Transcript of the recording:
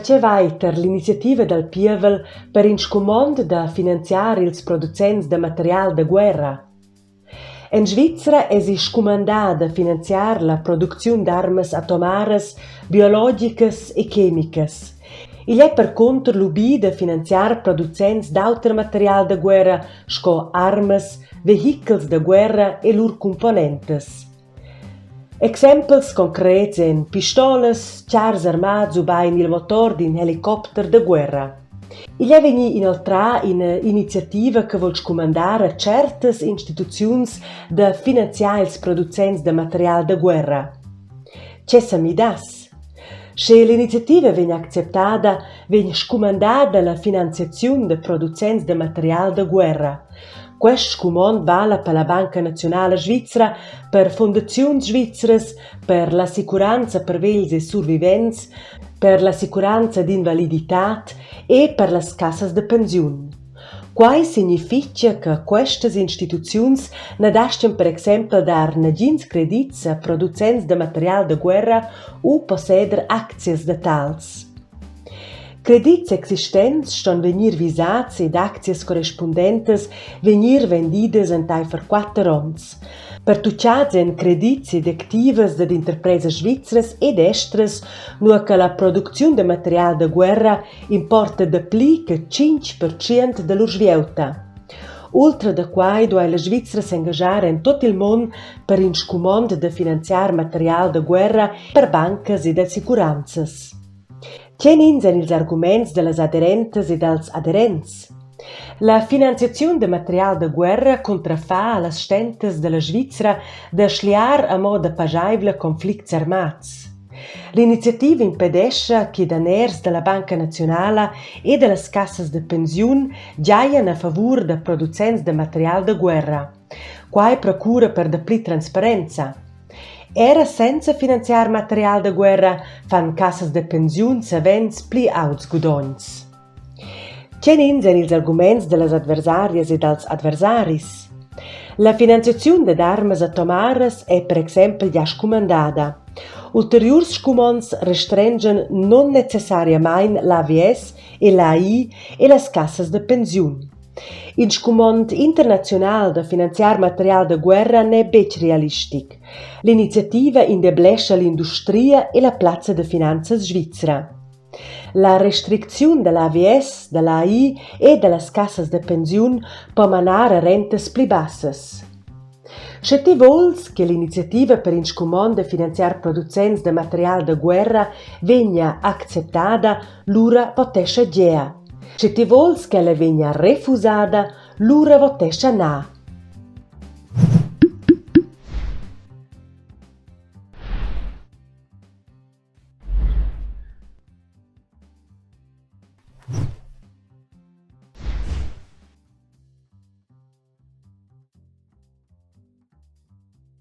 Per tge vai tar l'iniziativa dal pievel per in scumond da finanziar ils producents da material da guerra? En Svizra èsi scumandà da finanziar la producziun d'armas atomaras, biologicas e chemicas. Igl è percunter lubì da finanziar producents d'auter material da guerra sco armas, vehichels da guerra e lur cumponentas. Exempels concrets èn pistolas, chars armads ubain il motor d'in helicopter da guerra. Igl è vegnì inoltrà ina iniziativa che vul scumandar a tschertas instituziuns da finanziar ils producents da material da guerra. Tge sa midass? Sche l'iniziativa vegn acceptada, vegn scumandada la finanziaziun da producents da material da guerra. Quest scumond vala per la Banca naziunala svizra, per fundaziuns svizras, per l'assicuranza per vegls e survivents, per l'assicuranza d'invaliditad e per las cassas da pensiun. Quai signifitga che questas instituziuns na dastgan per exempel dar nagins credits a producents da material da guerra u posseder aczias da tals. Credits existents ston vegnir visads ed aczias correspundentas vegnir vendidas entaifer quatter onns. Pertuchads èn credits ed activas dad interpresas svizras ed estras, nua che la producziun da material da guerra importa dapli che 5% da lur svieuta. Ultra da quai duai la Svizra s'engaschar en tut il mund per in scumond da finanziar material da guerra per bancas ed assicuranzas. Tgenins èn ils arguments da las aderentas e dals aderents? La finanziaziun da material da guerra cuntrafà a las stentas da la Svizra da schliar a moda paschaivla conflicts armads. L'iniziativa impedescha che daners da la Banca naziunala e da las cassas da pensiun giajan a favur da producents da material da guerra. Quai procura per dapli transparenza. Era senza finanziar material da guerra fan cassas da pensiun savens pli auts gudogns. Tgenins èn ils arguments da las adversarias e dals adversaris? La finanziaziun dad armas atomaras è per exempel gia scumandada. Ulteriurs scumonds restrenschan nunnecessariamain l'AVS e l'AI e las cassas da pensiun. In scumond internaziunal da finanziar material da guerra n'è betg realistic. L'iniziativa indeblescha l'industria e la plazza da finanzas svizra. La restricziun da l'AVS, da l'AI e da las cassas da pensiun po manar a rentas pli bassas. Sche ti vuls che l'iniziativa per in scumond da finanziar producents da material da guerra vegnia acceptada, lura votescha gea. Sche ti vuls ch'ella vegnia refusada, lura votescha na.